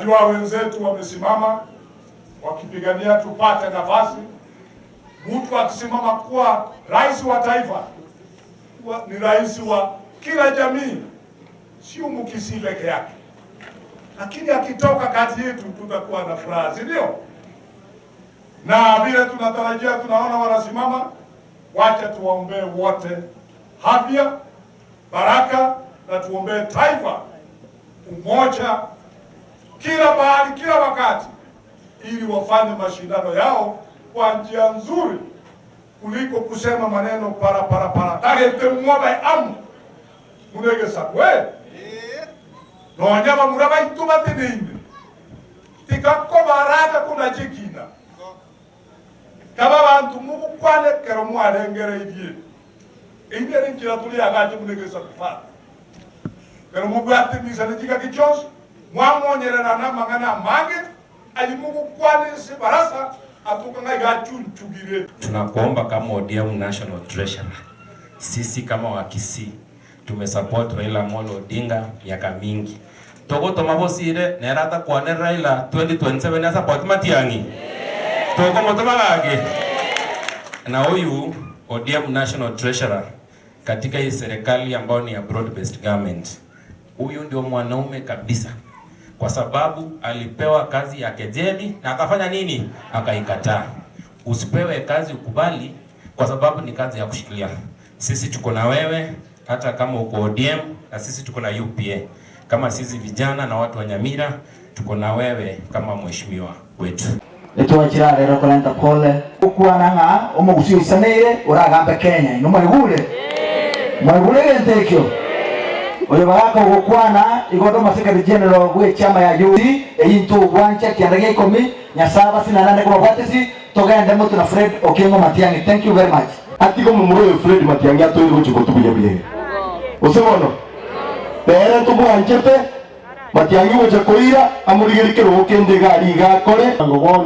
Najua wenzetu wamesimama wakipigania tupate nafasi. Mtu akisimama kuwa rais wa taifa wa, ni rais wa kila jamii, sio Mkisii peke yake. Lakini akitoka kati yetu tutakuwa na furaha, si ndio? Na vile tunatarajia, tunaona wanasimama, wacha tuwaombee wote afya, baraka, na tuombee taifa umoja kila mahali, kila wakati, ili wafanye mashindano yao kwa njia nzuri kuliko kusema maneno para para para tagete mwoba amu munegesa kwe nonya bamura baitu bateneine tikakobaraga kunachikina kaba bantu mugukwane kero mwarengereirie ine rinchira tuli agache munegesa kufata kero mubwate misane chikaki chonsi mwamonyerera namang'ana amange ayi mugukwane ase barasa atuka ng'a iga achunchugire. Tunakuomba kama ODM National Treasurer, sisi kama Wakisii tumesupport Raila Amolo Odinga miaka mingi, togotoma bosire nere atakwane Raila 2027 asupport Matiang'i? Tokomotoma gaki? Na huyu ODM National Treasurer katika hii serikali ambayo ni ya broad based government, huyu ndio mwanaume kabisa, kwa sababu alipewa kazi ya kejeli na akafanya nini? Akaikataa. Usipewe kazi ukubali, kwa sababu ni kazi ya kushikilia. Sisi tuko na wewe, hata kama uko ODM na sisi tuko na UPA. Kama sisi vijana na watu wa Nyamira tuko na wewe kama mheshimiwa wetu. Etwachire rero korenta pole. Gokwana ng'a omogusii oisaneire oragambe Kenya. Inwe mwaigure? Mwaigure egento ekio? Oyo bagaka ogokwana igo Doma Secretary General bw'echiama ya UD eyio intogwancha kianda gia ikomi, Nyasae abasinanane kobabwatesi, togende motwe na Fred Okengo Matiang'i. Thank you very much. Atiga omomura oyo Fred Matiang'i atoeire gochia gotugunya buya iga. Gose bono? Nere ntomwanchete, Matiang'i gocha koira amorigerie kerogo kende iga aria iga akore. Bono.